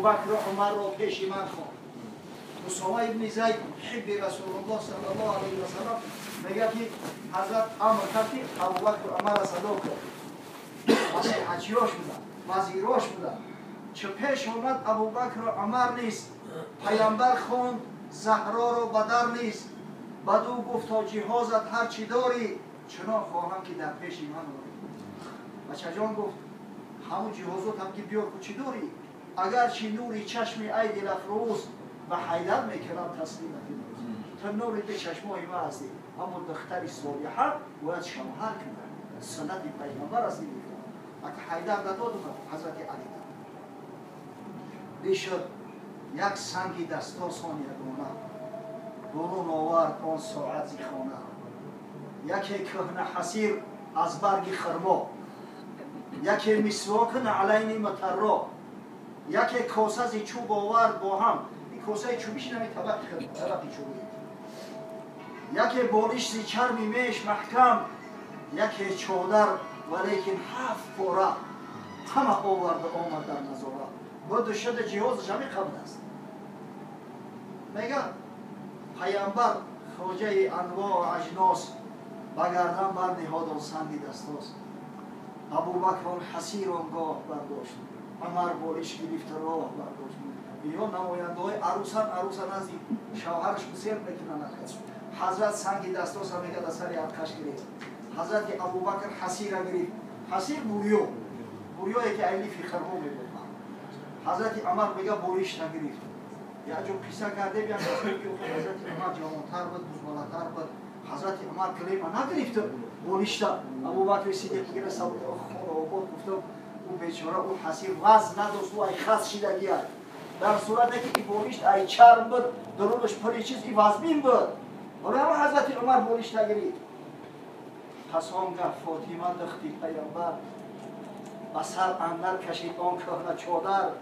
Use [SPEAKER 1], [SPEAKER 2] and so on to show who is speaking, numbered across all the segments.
[SPEAKER 1] Абубакр ва Умарро пеши ман хонд. Усома ибни Зайд ҳибби Расулуллоҳ саллаллоҳу алайҳи васаллам мегӯяд ки ҳазрат амр кард ки Абубакр Умарро садо кун. Маслиҳатчиёш буданд, вазирош буданд. Чӣ пеш омад Абубакр ва Умар низ, паямбар хонд Заҳроро ба дар низ. Баъд ӯ гуфт то ҷиҳозат ҳар чӣ дорӣ, чунон хоҳам ки дар пеши ман орӣ. Бачаҷон гуфт ҳамун ҷиҳозотам ки биёр ку чӣ дорӣ? Агарчи нури чашми ай дилафрӯз ба ҳайдар мекунам таслимат имрӯз. Ту нури ду чашмои ман ҳастӣ, аммо духтари солиҳа бояд шавҳар кунад. Суннати пайғамбар аст ин. Ака ҳайдар надодум ҳазрати Али дод. Бишуд як санги дастосон ягона, бурун овард он соат зи хона. Яке кӯҳна ҳасир аз барги хурмо, яке мисвоку наълайни мутарро, яке коса зи чӯб овард бо ҳам. Ин косаи чӯбиш нами табақи чӯбӣ. Яке болиш зи чарми меш маҳкам, яке чодар валекин ҳафт пора. Ҳама оварда омад дар назора. Буду шуда ҷиҳозаш ҳамин қабл аст. Мегӯяд паямбар хоҷаи анвоъ аҷнос ба гардан барниҳод он санги дастос. Абубакр он ҳасир он гоҳ бардошт, Умар болиш гирифта роҳ бардошт. Инҳо намояндаҳои арӯсан, арӯса назди шавҳараш гусел мекунанд. Ҳазрат санги дастоса мегӯяд аз сари арқаш гирифт. Ҳазрати Абубакр ҳасира гирифт. Ҳасир бурё, бурёе ки ай лифи хурмо мебофанд. Ҳазрати Умар мегӯяд болишта гирифт. Як ҷо қисса кардем, як ки ҳазрати Умар ҷавонтар буд, бузбалатар буд. Ҳазрати Умар калима нагирифт болишта. Абубакри Сиддиқ мегӯяд хона обод гуфтам ӯ бечора ӯ ҳасир вазн надошт, ӯ ай хас шидагия. Дар сурате ки ин болишт ай чарм буд, дурунаш пури чиз, и вазмин буд. Барои ҳама ҳазрати Умар болишта гирифт. Пас он гаҳ Фотима духти паямбар ба сар андар кашид он кӯҳна чодар.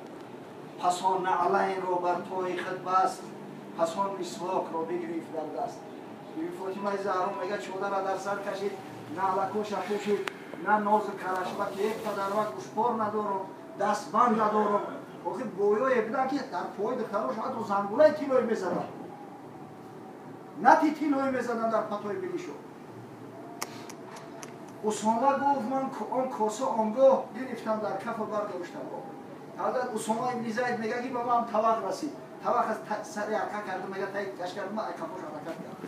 [SPEAKER 1] Пас он наълайнро бар пои худ баст, пас он мисвокро бигирифт дар даст. Биби Фотимаи Заҳро мегӯяд чодарро дар сар кашид, наълакоша пӯшид, на нозу карашма ки як падарвак гӯшпор надорам, дастбанд надорам. Охир боёе буданд ки дар пои духтарош ҳатто зангулаи тиллоӣ мезаданд, нати тиллоӣ мезаданд дар патои билишо. Усома гуфт ман он коса он гоҳ гирифтам дар кафа бардоштам. Ҳазрат Усома ибни Зайд мегӯяд ки ба ман тавақ расид. Тавақ аз сари арка кардам, мегӯяд таи каш кардам, ай қафош ҳаракат кард.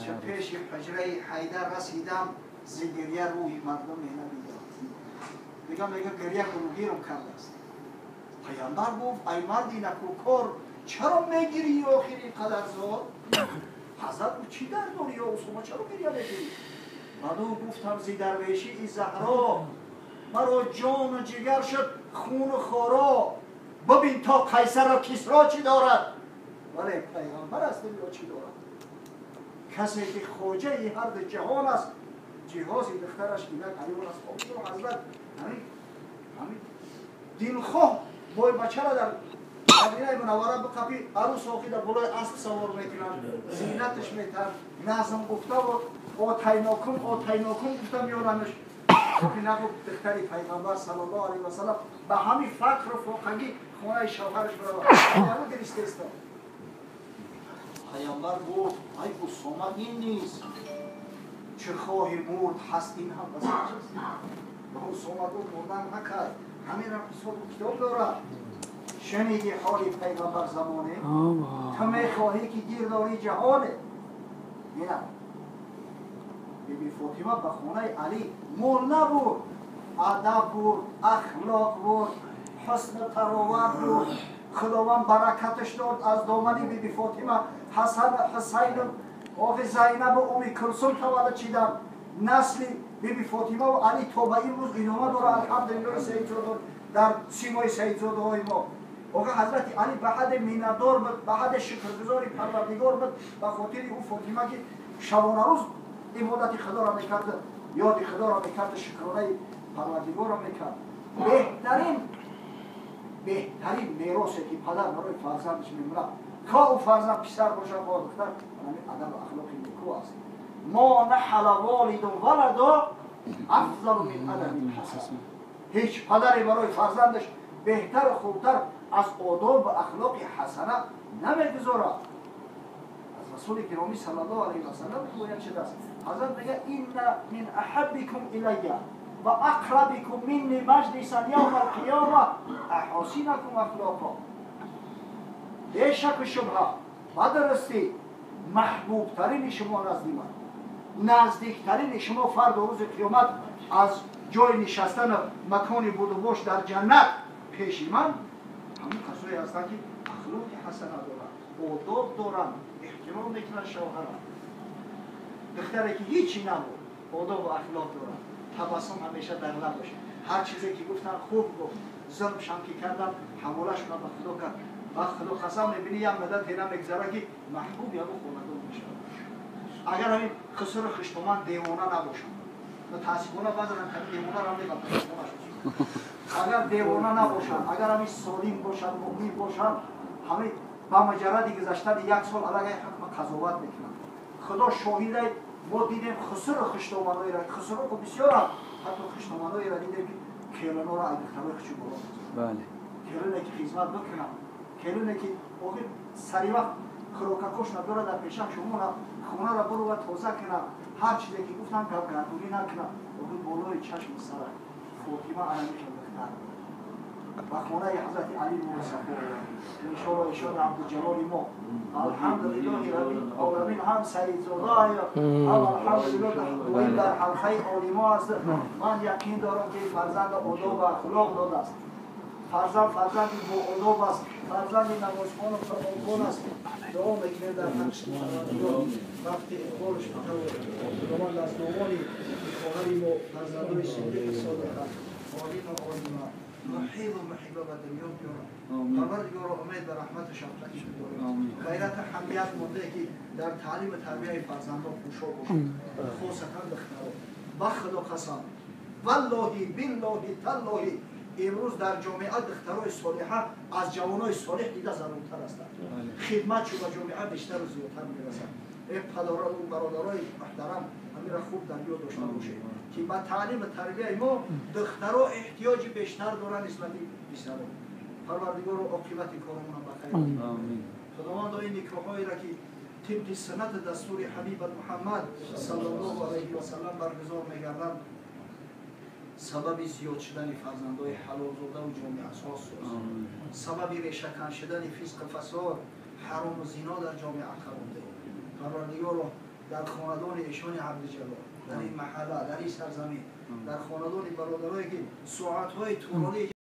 [SPEAKER 1] Ча пеши ҳуҷраи Ҳайдар расидам, зи гиря рӯҳи мардум менабидам. Мегӯям гиря гурӯҳирам кардааст. Паямбар гуфт ай марди накӯкор, чаро мегирӣ охир ин қадар зод? Ҳазрат гуфт чӣ дард дорӣ ё Усома, чаро гиря мекунӣ? Баъд ӯ гуфтам зи дарвешии Заҳро маро ҷону ҷигар шуд хуну хоро. Бибин то Қайсару Кисро чӣ дорад, вале пайғамбар аст ё чӣ дорад? Касе ки хоҷаи ҳарду ҷаҳон аст, ҷиҳози духтараш инак аён аст. Ҳазрат ҳамин дилхоҳ бой бачара дар Мадинаи Мунаввара биқапи арӯс охи дар болои асп савор мекунанд, зинаташ метаҳанд, назм гуфтаву отайнокум отайнокум гуфта меоранаш. Охи нагу духтари пайғамбар саллаллоҳу алайҳи васаллам ба ҳамин фақру фоқагӣ хонаи шавҳараш биравад. Гиристеста. Пайғамбар гуфт ай Усома, ин низ чӣ хоҳи мурд ҳаст, ин ҳам басач аст. Ба Усома гуфт мурдан накард, ҳаминам ҳисобу китоб дорад. Шуниди ҳоли пайғамбар замоне, ту мехоҳӣ ки гирдори ҷаҳоне. Бина биби Фотима ба хонаи Алӣ мол набуд, адаб буд, ахлоқ буд, ҳусну тароват буд. Худованд баракаташ дод аз домани биби Фотима Ҳасан, Ҳусайну охи Зайнабу Уми Кулсум таваллуд шиданд. Насли биби Фотимаву Алӣ то ба имрӯз идома дорад, алҳамдулиллоҳ, саидзодон дар симои саидзодаҳои мо. Охи ҳазрати Алӣ ба ҳадде миннатдор буд, ба ҳадде шукргузори Парвардигор буд ба хотири ӯ Фотима, ки шабонарӯз ибодати худоро мекард, ёди худоро мекард, шукронаи Парвардигорро мекард. Беҳтарин, беҳтарин меросе ки падар барои фарзандаш мемонад, хоҳ ӯ фарзанд писар бошад, хоҳ духтар, ҳамин адабу ахлоқи никӯ аст. Мо наҳала волиду валадо афзалу мин адаби ҳасан. Ҳеҷ падаре барои фарзандаш беҳтару хубтар Аз одоб ва ахлоқи ҳасана намегузорад. Аз расули гиромӣ саллаллоҳу алайҳи васаллам ривоят шудааст. Ҳазрат мегӯяд: инна мин аҳаббикум илайя ва ақрабикум минни маҷлисан явма алқиёма аҳосинакум ахлоқо. Бешаку шубҳа ба дурустӣ маҳбубтарини шумо назди ман, наздиктарини шумо фардо рӯзи қиёмат аз ҷои нишастану макони будубош дар ҷаннат пеши ман ҳамон касое ҳастанд, ки ахлоқи ҳасана доранд, одоб доранд, эҳтиром мекунанд шавҳарам. Духтаре ки ҳичи набуд, одобу ахлоқ дорад, табассум ҳамеша дар лаб бошад. Ҳар чизе ки гуфтан хуб гуфт, зулмшам ки кардам ҳаволашона ба Худо кард. Ба Худо қасам, мебинӣ як муддат тена мегзара, ки маҳбуб ягон хонадон мешавад. Агар ҳамин хусуру хуштоман девона набошанд, мутаассифона баъзан девонаро меғалтад. Агар девона набошанд, агар ҳамин солим бошанд, муъмин бошанд, ҳамин ба муҷарради гузаштани як сол аллакай ҳукма қазоват мекунанд. Худо шоҳидай, мо дидем хусуру хуштоманоеро, хусуро ку бисёрам, ҳатто хуштоманоеро дидем, ки келиноро ай духтарои хучу боло. Келине ки хизмат бикунанд, келине ки охир сари вақт хӯрокакош надорад дар пешам шумона, хонаро бурува тоза кунад, ҳар чизе ки гуфтам гапгардонӣ накунад, охир болои чашми сарак. Фотима анамихел духтар ба хонаи ҳазрати Али нури сафо. Иншоалло ишони Абдуҷалоли мо, алҳамдулиллоҳи раббил оламин, ҳам саидзодаая, ҳам алҳамдулиллоҳ дар ҳалқаи олимо аст. Ман яқин дорам, ки фарзанда одоб ахлоқ додааст. Фарзанд фарзанди боодоб аст, фарзанди намозхону қуръонхон аст. Дуо мекунем дар ҳаққи Парвардигор вақти иқболш Худованд аз номони хоҳари мо фарзандои содиқи содиқа, олиму олима, муҳибу муҳиба ба дунё биёрад. Парвардигоро, умед ба раҳмату шафқатиш бидорем. Ғайрату ҳамият монде, ки дар таълиму тарбияи фарзандон кӯшо бошад, хосатан духтаро. Ба Худо қасам, валлоҳи, биллоҳи, таллоҳи, имрӯз дар ҷомеа духтарои солиҳа аз ҷавонои солиҳ дида заруртар ҳастанд. Хидмат чу ба ҷомеа бештару зиёдтар мерасад. Э падару бародарои муҳтарам, ҳамира хуб дар ёд дошта бошед, ки ба таълиму тарбияи мо духтаро эҳтиёҷи бештар доранд нисбати писаро. Парвардигоро, оқибати коромона ба хайр. Худовандо, ин никоҳҳоеро, ки тибқи суннати дастури ҳабибат Муҳаммад саллаллоҳу алайҳи васаллам баргузор мегарданд, сабаби зиёд шудани фарзандои ҳалолзодаву ҷомеасоз соз, сабаби решакан шудани фисқу фасод, ҳарому зино дар ҷомеа қарор деҳ. Парвардигоро, дар хонадони эшони Абдуҷалол, дар ин маҳалла, дар ин сарзамин, дар хонадони бародарое, ки соатҳои тӯлонӣ